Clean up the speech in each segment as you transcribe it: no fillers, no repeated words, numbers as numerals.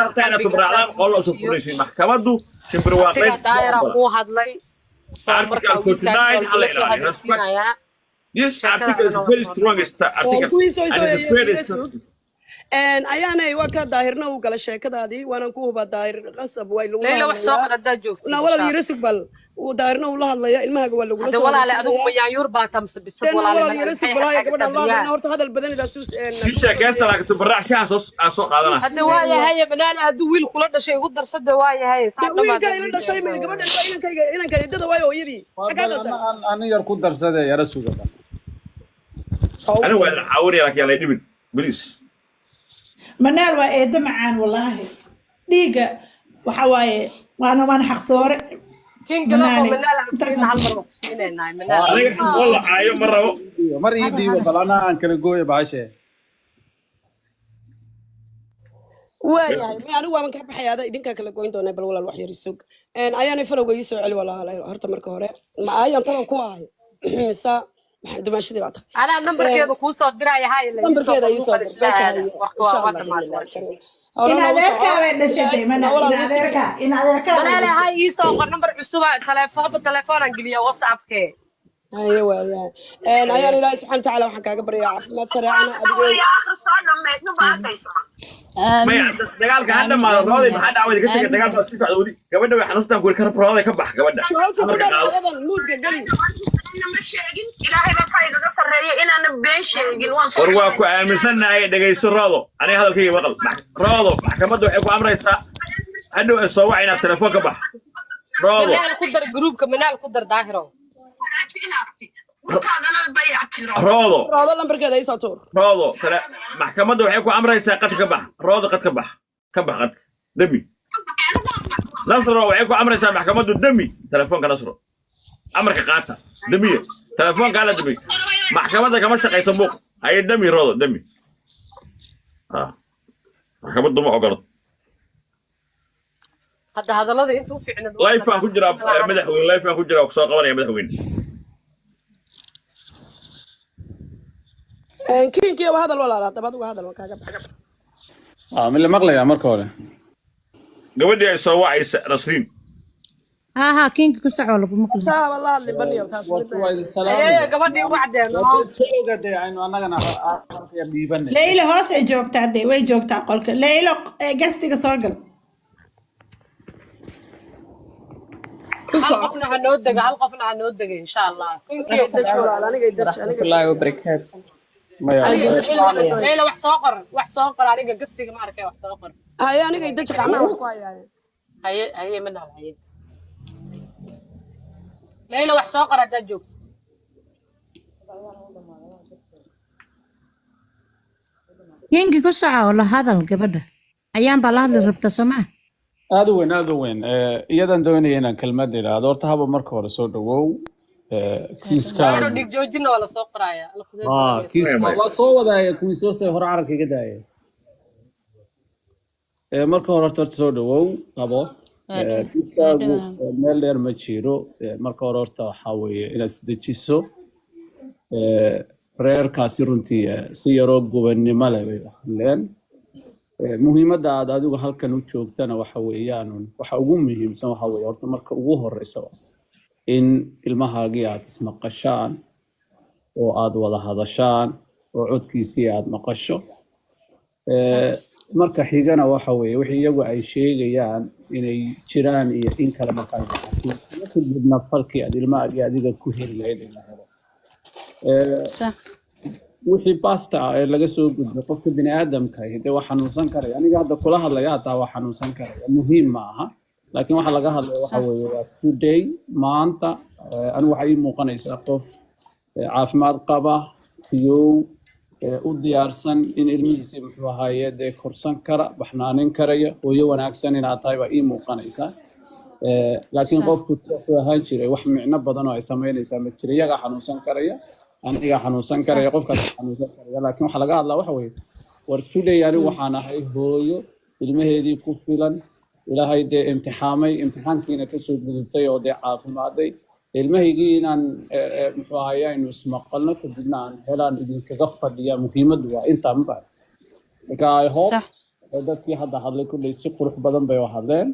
Haddaad rabtaa inaad qalbiga tubraacdaan, haddaan qollo kuu soo siiyo. furaysiin. Maxkamaddu shimbirwaaqeyn Abtigaa Daahira ma ogola. kuu hadlay soo markaa Article wiilkaan 49 waa hala lagula soo ilaaliyo. Respect. hadalsiinayaa. This Sheekada article is adana waa very soo strong dhammaatay. article Kuwii soo and soo it's very yara strong. sug. Ayaanay waa ka Daahirna uu gala sheekadaadii, waanan ku hubaa Daahir qasab way lagula Leyla, wax soo hadlayaa. qor haddaad joogtid, Na walaal insha yara sug, bal uu Daahirna uu la hadlaya, ilmahaaga waa lagula Hadde soo walaale, adigu hadalsiinayaa. mayaanyuur baa tamse bisad. Dena Walaale, walaal yara maxay sug balaayo xagxagtaa gabadhaan la hadalna baryaha? Horta hadal badanidaas. Kii sheekaysta laakiin tubaraac shaha soo aan soo qaadanaa. Hadde waayahay, Manaal, hadduu wiil kula dhashay igu darsade, waayahay saa Wiilka dhamaad. ila dhashay ma gabadhan waa inankayga, inankan idada waayo hooyadii xaggaa Bal qaldan. Ana yar ku darsade, yara suga bal. Anigu waa idin caawinaya, laakiin aan lay dhibin, please. Manaal waa eedo macaan wallaahi, dhiigga waxa waaye waana xaqsoore. Kin galafo. Manaale Manaal aan siina intaasaan hal mar waa ku siinaynaa, Manaal. Aniga oo la caayo ma rabo. Mar ii dhiibo bal, anaa aan kala gooyo bahashe. Waayahay, may anigu waaban kaa baxaya, ada idinkaa kala goyn doonaa. Bal walaal wax yar isug. Ayaanay falowga ii soo celi walaal. Horta marka hore ma ayaan talow ku ahay mise dumaashadii baa tahay? Anaa nambarkeeda kuu soo diraya, hay la iisoo Nambarkeeda qor ii soo luuqan dir isla bes. aada Haye waqti insha waa waa Allah dhamaatay biidnillahi warkii. alkariim. In Hore noogu soco. adeerkaa bay dhashay Ilaahay de mana na in walaal wuu adeerkaa, in adeerkaa bay Manaale dhashay. hay iisoo qor nambar cusuba, telefoonba telefoonaan geliya WhatsAppke. Haye waayahay. Ayaan Ilaahay subxaana watacaala waxaan kaaga baryaa caafimaad sareecana adigoo. Maya, dagaalka ha dhamaado. Rooday, maxaa dhacway ka tegay? Dagaalka waa sii socda weli. Gabadha way xanuunsan kuwi ka rooday, ka bax gabadha. Hawsha ku Amarka dheer qaado. odadan muudka geli. Ma sheegin, Ilaahay baa saa igaga sarreeya inaana been sheegin, waan soo War waa ku aaminsannahay, dhegayso Roodo, aniga hadalkayga maqal. Roodo, maxkamadda waxay ku amraysaa hadhow ay soo wac inaad telefoon ka bax, Roodo. Manaal ku dar gruupka, Manaal ku dar, Daahiro. Wartaadana dayactiro. Roodo. Roodo lambarkeeda ii soo tuur. Roodo, maxkamadda waxay ku amraysaa qadka ka bax. Roodo, qad ka bax, ka bax qadka, demi. Nasro, waxay ku amraysaa maxkamaddu demi telefoonka. Nasro, amarka qaata, demiye telefoonka, hala demi. Maxkamadda kama shaqayso buuq. Haye, demi Roodo, demi. Ah, maxkamaddu ma ogolo. Hadda hadallada inta u fiicnad. Live baan ku jiraa, madaxweyne, live baan ku jiraa, ku soo qabanaya madaxweyne. Kiinkiyo waa hadal walaal, haddaba adigu hadal waan kaaga baxay. Ah, ma la maqlayaa marka hore? Gabadhii ay soo wacaysa Nasriin. ها ها, kiinka ku soco, lagu maqli. Taa haba la hadlin baniyo taas mid Warku waa idin Ayaya salaamaya. gabadhii wacdeen oo Jooga dee, aynu annagana yar dhiibanay. Leyla hoos ay joogtaa dee, way joogtaa qolka Leylo, gastiga soo gal. Ku Hal soco. qofna ha noo dega, hal qofna ha noo dega, insha Allah kinkiyo. Daj walaal, aniga daj, aniga. Waraxmatullaahi wabarakaatu. Maya. Aniga daj. Leyla, wax soo qor, wax soo qor, aniga gastiga ma arkay, wax soo qor. Haye, aniga daj, qacmaha wax ku hayaaye. Haye haye, Manaal, haye Leyla, wax soo qor haddaad joogtid. Kiinka ku soco oo la hadal gabadha, ayaan baa la hadli rabta soo maa? Aad u weyn, aad u weyn. Iyadan doonaya inaan kelmad idhaahdo. Horta haba marka hore soo dhawow. Daahiro. Kiiskaagu Dhig joojina waa lasoo qorayaa alfudeed. Ah, kiiska Maya. waa soo wadaaya kuwii soo say hore carabka iga daaya. Marka hore horta soo dhawow qabo. Kiiskaagu meel dheer ma jiro. Marka hore horta waxaa weeye inaad isdejiso. Reerkaasi runtii si yaroo gubannimo leh bay u hadleen. Muhiimadda aad adigu halkan u joogtana waxa weeyaan waxa ugu muhiimsan waxa weeye horta marka ugu horeysa in ilmahaagii aad ismaqashaan oo aad wada hadashaan oo codkiisii aad maqasho. Marka xigana waxa weeye wixii iyagu ay sheegayaan inay jiraan iyo in kale markaa kadibna falkii aad ilmahaagii adiga ku heli lahayd in la helo. Sax. Wixii basta ah ee laga soo gudbay, qofka bini aadamka ahi dee waa xanuunsan karaya. Aniga hadda kula hadlaya hataa waa xanuunsan karaya, muhiim ma aha. Laakiin waxa laga hadlaya waxa Sax. weeye waa today, maanta. Anigu waxaa ii muuqanaysaa qof caafimaad qaba, fiyow, u diyaarsan in ilmihiisii muxuu ahaaye dee korsan kara, baxnaanin karaya, hooyo wanaagsan inaad tahay baa ii muuqanaysaa. Laakiin Sax. qofku sidaasuu ahaan jiray, wax micno badan oo ay samaynaysaa ma jiro. Iyagaa xanuunsan karaya, anigaa xanuunsan Sax. karaya, qofkaas xanuunsan karaya, laakiin waxaa laga hadlaa waxa weeye war today anigu waxaan ahay hooyo ilmaheedii ku filan, Ilaahay dee imtixaamay, imtixaankiina kasoo gudubtay oo dee caafimaaday, ilmahaygii inaan muxuu ahaye aynu ismaqalno, kadibna aan helaan idinkaga fadhiya. Muhiimaddu waa intaa, ma fahamtay? Marka I hope Sax. Dadkii hadda hadlay kulley si qurux badan bay u hadleen.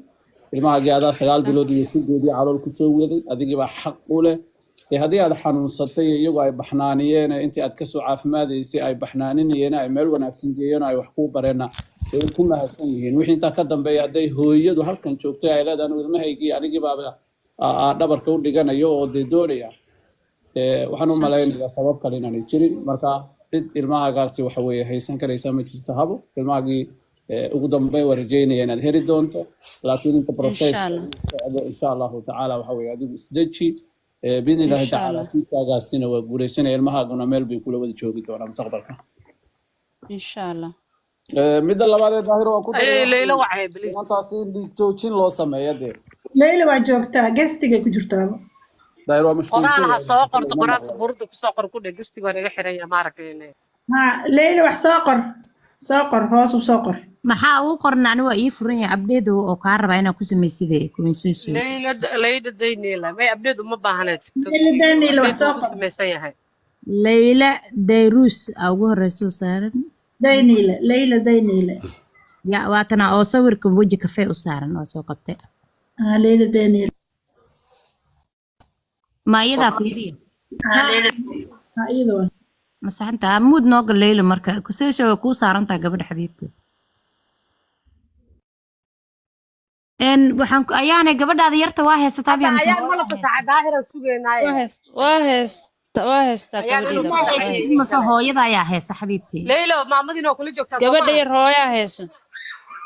Ilmahaagii adaa 9 bilood iyo sideedii calool kusoo waday, adigii baa xaq u leh. Dee haddii aad xanuunsatay iyo iyagu ay baxnaaniyeen, intii aad kasoo caafimaadaysay ay baxnaaninayeen, ay meel wanaagsan geeyeen oo ay wax kuu bareenna, dee way ku mahadsan yihiin. Wixii intaa ka dambeeya, hadday hooyadu halkan joogtay ay leedahay anigu ilmahaygii anigii baaba dhabarka u dhiganayo oo dee doonaya, dee waxaan u malaynayaa sabab kale inaanay jirin. Marka cid ilmahaagaasi waxa weeye haysan karaysaa ma jirto. Habo, ilmahaagii ugu dambeyn waa rajeynaya inaad heli doonto, laakiin inta process Insha Allah. socdo, insha Allahu tacaala, waxa weeye adigu isdeji. Biidni Illaahi Insha tacaala Allah. kiiskaagaasina waa guuleysanaya, ilmahaaguna meel bay kula wada joogi doonaa mustaqbalka. Insha Allah. Midda labaad ee Daahir waa ku daray Ay, waxa Leyla weeye wacay, please. inantaasi in dhiig joojin loo sameeyo dee. Leyla waa joogtaa, guest-igay ku jirtaaba. Daahir waa mashquulsan Qoraal ha yahay, soo qorto. ma Qoraal maqlo. Sabuurada kusoo qor ku dheh, guest-iga waa naga xiran yahay, maaragtay. Ha, Leyla, wax soo qor, soo qor, hoos u soo qor. Maxaa ugu qorna? Ani waa ii furan yahay abdheedo oo kaa rabaa inaa ku samayside kuwinsuysu. Leyla, Leyla Daynila may abdeed uma baahana. Leyla TikTok Daynila, wax abdeed soo wuu ku qor. samaysan yahay. Leyla Dayruus aa ugu horeysa oo saaran. Daynila, Leyla Daynila. Ya, waatana oo sawirka weji kafee u saaran waa soo qabtay. Ha, Leyla Daynila. Ma iyadaa fiiriya? Ha, ha, iyada waa. Masaxanta muud nooga Leyla marka kuseesha way kuu saarantaha gabadha xabiibti. Waxaan ayaanay gabadhaada yarta waa haysataa Hadda miya mise ayaan hooyaa mala haysa? Fasaxa Daahiran sugeynaaye. Waa heystaa Ayaan gabadhayda. inuu Maa fasaxay haysatid in mase kale. Hooyada ayaa haysa, xabiibti. Leyla, maamadiina waa kula joogtaa, soo Gabadha maaha? yar hooyaa hayso.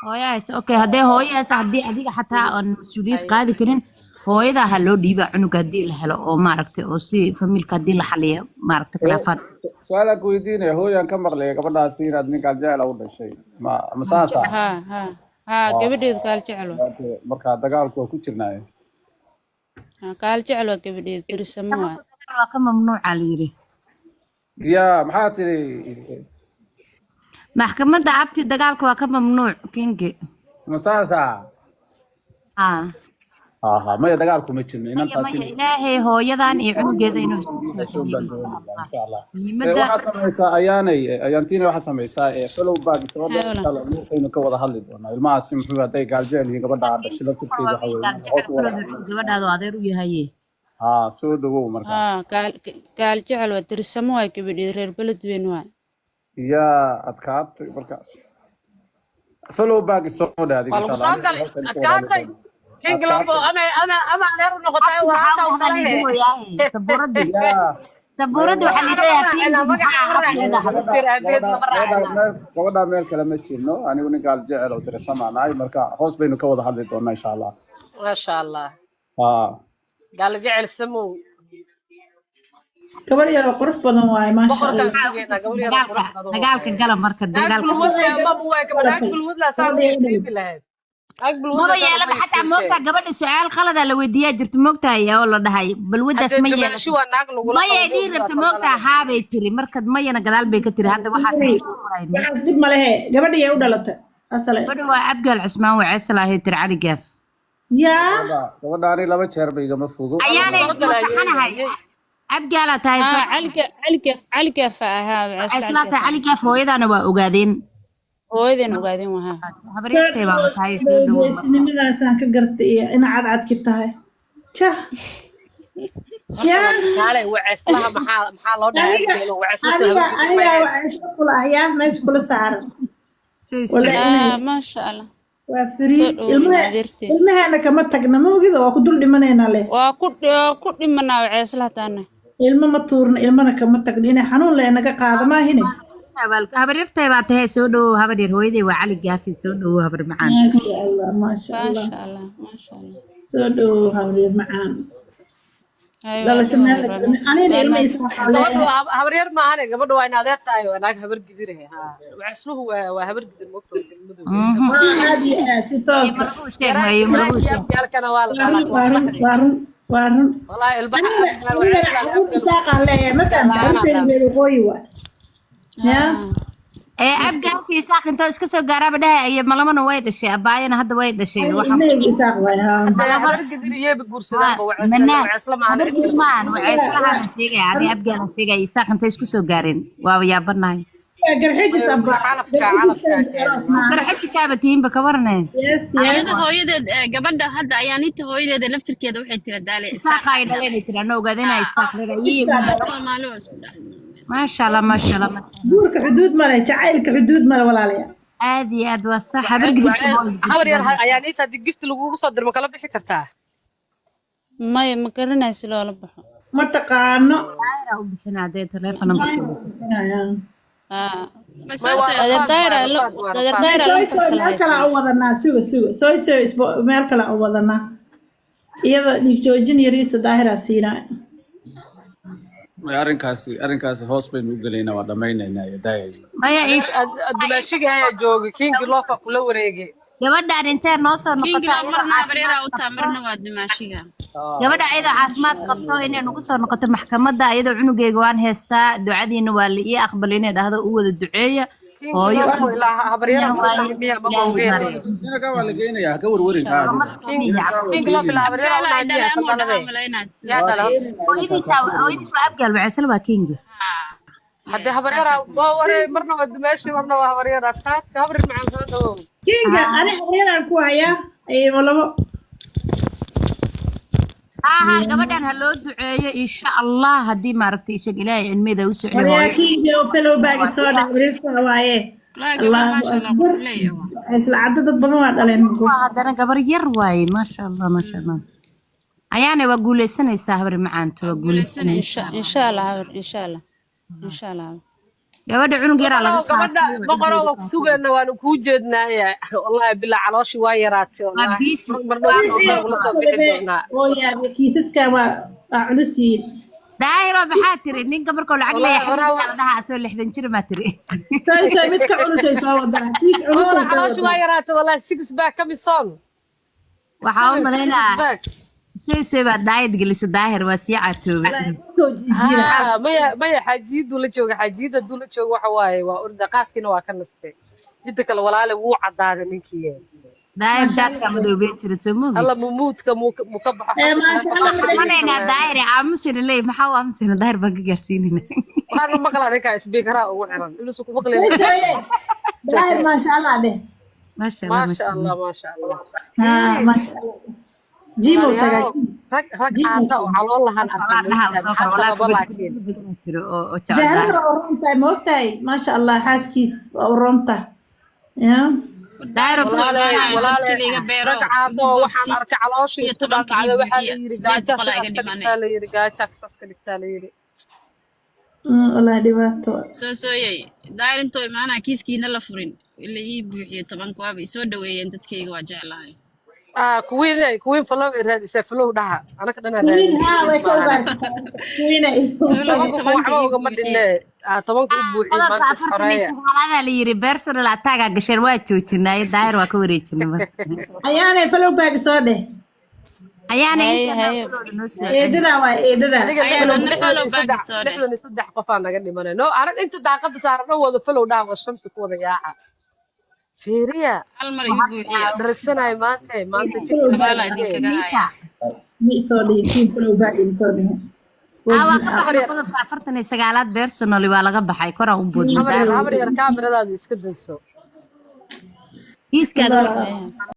Hooyaa haysa, okay. Haddee hooyo haysa, haddii adiga xataa oon mas-uuliyad Ay. qaadi karin, hooyadaa ha loo dhiibaa cunuga haddii la helo oo maaragtay oo si familka haddii la xaliyo maaragtay khilaafaad. Su-aalaan ku weydiinaya, hooyaan ka maqlaya gabadhaasi inaad ninkaan jecla u dhashay, ma saasa? Ha, gabadheedu kaal jecel waa. Marka dagaalku waa ku jirnaaye. Ha, kaal jecel waa gabadheedu, dirisamo waa. Waa ka mamnuuca la yiri. Ya, maxaa tiri? Maxkamadda abti dagaalka waa ka mamnuuc, kingi. Ma saasa? Ah. Aha, maya, dagaalku ma jirno. Maya. Inantaasi Maya, Ilaahay hooyadan iyo cunugeeda inuu isku soo heshoon baan celiyo. doonaya insha Allah. Muhiimadda Waxaa samaysaa ayaanay ayaantiina, waxaa samaysaa follow back soo Haa, dheer. walaal. Insha Allah nuuqaynu ka wada hadli doonaa ilmahaasi muxuu hadday gaaljecel yihiin gabadha aad dhashay laftirkeeda waxa weeye gaal hoos jecel u wada falooda hadli. Gabadhaadu adeer u yahaye. Haa, soo dhawow marka. Ha, gaal jecel waa, dirisamo waa gabadheedu, reer Beledweyne waa. Yaa, adkaatay markaas. Follow back soo dheh adiga Waa insha lagu Allah soo galay. hoos aynu ka wada hadli Adkaatay. doonaa. King Lombo Adkaatay. ama adeer u noqotay Abti waa maxaa halkaa u u dhahdaa galay. liigu wayaahe sabuuradii? Yaa. Sabuuradii waxaa liileeyahay Magaca kingi lama maxaa abti raacina. u dhahdaa? Habarteer aabeed lama Gabadha raacina. meel, gabadha meel kale ma jirno. Anigu nin gaal jecel oo dirasamaa nahay, marka hoos baynu ka wada hadli doonaa insha Allah. Maasha Allah. Haa. Gaala jecel samow. Gabar yaroo qurux badan waaye, maasha Boqorkaan Allah. Maxaa ugu sugeynaa jirta gabar yaroo dagaalka qurux badan dagaalka waaye. gala marka Naag dagaalka bulwadla maba waa gabadh naag dhalatay bulwadla saa gabadha uma yar u dhalatay. iftiimi lahayd. Naag bulwadla Maba saa yeelaba uma xataa iftiimteen. Moogtaa gabadha su-aal qaladaa la weydiiyaa jirta moogtahay oo la dhahay balwadaas Haddee ma dumaasho yeelato waa naag lagula maya qabo dhihi moogtaa rabta soo moogtaa dhalanaysa. Haabay tiri marka mayana gadaal bay ka tiri hadda waxaas Hey, ma soo qorayn. Waxaas dhib ma lehe, gabadha yay u dhalatay asale? Gabadha waa Abgaal Cismaan Waceesalaahay tiri Cali Gaaf. Yaa. Gabadha ani laba jeer ba igama fogo. Waa lagu Ayaanay soo galaa masaxanahay. yeey. Abgaalaa tahay Ha, soo Cali Gaaf ahaa, Waceys Cali Waceeslaa Gaaf. tahay Cali Gaaf hooyadaana waa ogaadeen. Hooyadeen ogaadeen waa, ha. Habaryartay baa tahay, soo dhawow marka. Geesinimadaasaan ka gartay iyo ina cadcadki tahay jah. Horta yaa waa kaalay waceeslaha maxaa loo dhahay aniga Abgaalo waceesla soo aniga habarteed ma aniga ahayn. waxaan isku kula ah yaa meesha kula saaran. Say Wala say. inay Ha, maasha Allah. Waa Soo fariid dhawow ilmaha. adeertay. Ilmaheena kama tagna moogida, waa ku dul dhimanaynaa leh. Waa ku dhimanaa Waceysla taana. Ilmo ma tuurna, ilmana kama tagno, inay xanuun leh naga qaado maahine. Habaryartay baa tahay, soo dhawow habaryar. Hooyaday waa Cali Gaafi, soo dhawow habar macaan. Maasha Allah, maasha Allah. Maasha Allah, maasha Allah. Soo dhowow habaryar macaan. Hay, waa Dhalasho dhawahay, meel waa kale anina waa ilma mahadsan. isaaqa Gabadhu leeyahay. waa habaryar maahane, gabadhu waa in adeer tahay, waa naag habar gidire. Haa, waceesluhu waa habar gidir moogta madowga. Mhm. Waa aad iyo aad si Iyo toosa. malagu sheeg maayo malagu Yaraanka sheeg. abgaalkana waa la Waa run, dhalaa waa waa run, baxday. waa run, waa run. Wallaahi ilmaha Anigana abgaal anigana waceeslaha caruur abgaal isaaqaan leeyahay, ma abgaal fahamta? la'aanaa Carruurteeda dhaanta. reer waqooyi waa yaa. Ha. Ee abgaalkii isaaq intoo iska soo gaaraaba dhahay iyo malamana way dhashay abaayana hadda way dhashay waxaan Ilmahayga isaaq waay haa. Haddee malama habar gidir iyeeba guursadaanba waceesla manaa waceesla maahan habar cid gidir kale maahan guursadaan. waceeslahaana sheegaya ani abgaalan sheegaya isaaq intay isku soo gaareen waaba yaabanahay. Waa Garxajis abba. Calafka Garxajis calafka aroosnaa. Garxajisaaba tihiinba ka warneen. Yes, yes. Ayada hooyadeed gabadha hadda ayaaniinta hooyadeeda laftirkeeda waxay tira daale Isaaqa ay dhaleen ay tiri, anna ogaada inaa Isaaq reer. Soomaali waa isku dhaxal. Maasha Allah, maasha Allah, maasha Allah. Guurka xuduud male, jacaylka xuduud male, walaalayaal. Aad iyo aad waa sax, habar gidibka boo Habar yar isguursadaan. Ayaaniinta haddii gifti lagugu soo diro, ma kala bixi kartaa? Maya, ma garanayso si loola baxo. Ma taqaano. Daayira u bixinaa dee telefoon numberkeeda. Haa. Ma May soo waa soo Adeer rafaad Daayira waa rafaad waa adeer rafaad. Daayira Soy lambarka soy kala meel kale haysan. u wadanaa, suga suga, soy soy isbo meel kale u wadanaa, iyada dhiig joojin yariisa Daahiraa siinaa. Arrinkaasi hoos baynu u gelaynaa, waa dhammaynaynaa iyo daayay. Maya iish. Dumaashiga ayaa jooga, Kingi Loofa kula wareegay. Gabadhaan intee noo soo Kingi noqoto Loo ayadoo marna habaryara caafimaad u taa qabto, marna waa dumaashiga. Gabadha ayadoo caafimaad qabto inay nagu soo noqoto maxkamadda, ayadoo cunugeyga waan heestaa, ducadiina waa la ii aqbal inay dhahdo, u wada duceeya Kingi hooyo. Loofa ilaa habaryara Yaa ku waaye tahay miya maba ilaahay ogeen. maaragtay. Inaga waa la geynayaa, ha ka warwarin haa. Kingi Maxkamad soomiya. Kingi Loof ilaa habaryara u Gaala tahay ay miya dhaleen san ama dhahaa dhalade malaynaas. Yaa Waa dhala horta. keenaynaa Hooyadiisa, hooyadiis waa Abgaal, wacaysal waa Kingi. Haddii habaryara waa waree, marna waa dumaashi, marna waa habaryara, taas habrir macaan soo dhawow. Kinga ani habaryaraan ku hayaa iyo labo. Haa haa, gabadhan ha loo duceeyo insha Allah, haddii maaragtay ishag Ilaahay cilmiyada u socdo Waryaa hooyo. Kinga oo fellow baagi soo dhac, habaryarta waaye. Wallaahi gabar Allahu maasha Allah akbar. qurxleeya waa. Isla caddo dad badan waa dhaleen. Waa haddana gabar yar waaye, maasha Allah, maasha Allah. Ayaana waa guuleysanaysaa, habri macaanta waa Waa guulaysanay guuleysanaysaa. insha Insha Allah. Insha Allah habar, insha Allah, insha Allah habar. Gabadha cunug yaraa laga Boqorow gabadha qaatay waa boqorow dhexdeeda waa ku sugaynaa, waanu kuu jeednaaya, wallaahi bilaa calooshii waa yaraatay. Waa Wallaahi biisi. mar dhow Waa baa kula soo bixi doonaa. Oo yaabay, kiisaskan waa culus yihiin. Daahiro, maxaa tiri ninka markuu lacag Wallaahi leeyahay horaa xabiibkaa la dhahaa asoo 60 jir maa tiri? Soy soy mid ka culusay soo wadaa, kiis culusay Wallaahi soo calooshii waa wadaa. yaraatay, wallaahi six back kamison. Waxaa u Six malaynaa back. Soy soy baa daayad gelisa, Daahir waa sii catoobay. Soo jijiira. Haa, maya maya, xaajiyadu la jooga, xaajiyada hadduu la joogo waxa waaye waa orda, qaadkiina waa ka nastay. Midda kale walaale wuu caddaaday ninkii. Daahir jaadkaa madoobeen jira soo Alla moogid. mumuudka muu muu ka baxo Ee xagga maasha kale Allah qaadka ma Manaynaa sameeyo. Daahir aamusina leey, maxaa u aamusina? Daahir baan ka gaarsiinayna. Waxaanu maqlaa ninkaa isbiikaraa ugu xiran inuusan ku maqlayn. Soy soy Daahir maasha Allah dheh. Maasha Allah, maasha maasha Allah. Allah, maasha Allah. Haa, maasha Allah, jiimow tagaa. Walaalayaal, rag Jiimow caata oo tagaa. calool lahaan arkay Walaa dhaha moogtahay, usoo maxaa kor walaa sababa kubad laakiin badan jiro oo jecel Zahrana Daahir. waa u roon tahay, ma ogtahay? Maasha Allah, xaaskiis waa u roon tahay ya. Daahir oo walaale Wallaahi walaale dadka liiga beero rag caata igu oo waxaan boobsi arkay calooshii iyo isku 10-ka ii dhaadhacday, waxaa la buuxiya yidhi sideed gaajaa boqol aa sidaas iga ka dhimanay. dhigtaa la yidhi, gaajaa sidaas ka dhigtaa la yidhi. Wallaahi dhibaato. Soo sooyey Daayir intoo imaanaa kiiskiina la furin ila ii buuxiyo 10-ka, waaba isoo dhaweeyeen dadkayga, waa jeclahay. Ah, kuwiin kuwiin falow ay raadisay, falow dhaha anaka dhanaa Queen raadinay haa kuwiin way ka maahane. ugaarsataa Queen. Falow 10-ka kun 10-ka waxba ii ugama buuxiye. dhinne. Ah, 10-ka u buuxiye Qodobka maanta afartan iyo isxoreeya. sagaalaada la yiri personal attackaa gasheen, waa joojinay, Daahir waa ka wareejinay marka. Ayaanay follow back soo dheh. Ayaana Haye inta haye. folowda noo soo celi. Eedada waa eedada. Adiga Ayaan lixdan anna lixdan follow iyo back saddex soo dheh. 63 qofaa naga dhimanay no arag inta daaqada saaran dhan wada follow dhaha, waa shamsi ku wada yaaca fiiriya. Hal mar igu buuxiya. Dharagsanay maanta maanta Follow jidka back. Abaalaa idinkaga Niita haya. Ma isoo dhihin kiin follow back ima soo dhihin. Aa waa ka habar baxnay yar qodobka 49-aad, personal waa laga baxay, koraan u boodnay habar yar Daahir. habar yar kaamiradaada iska danso. Kiiskaada Allah. Haye.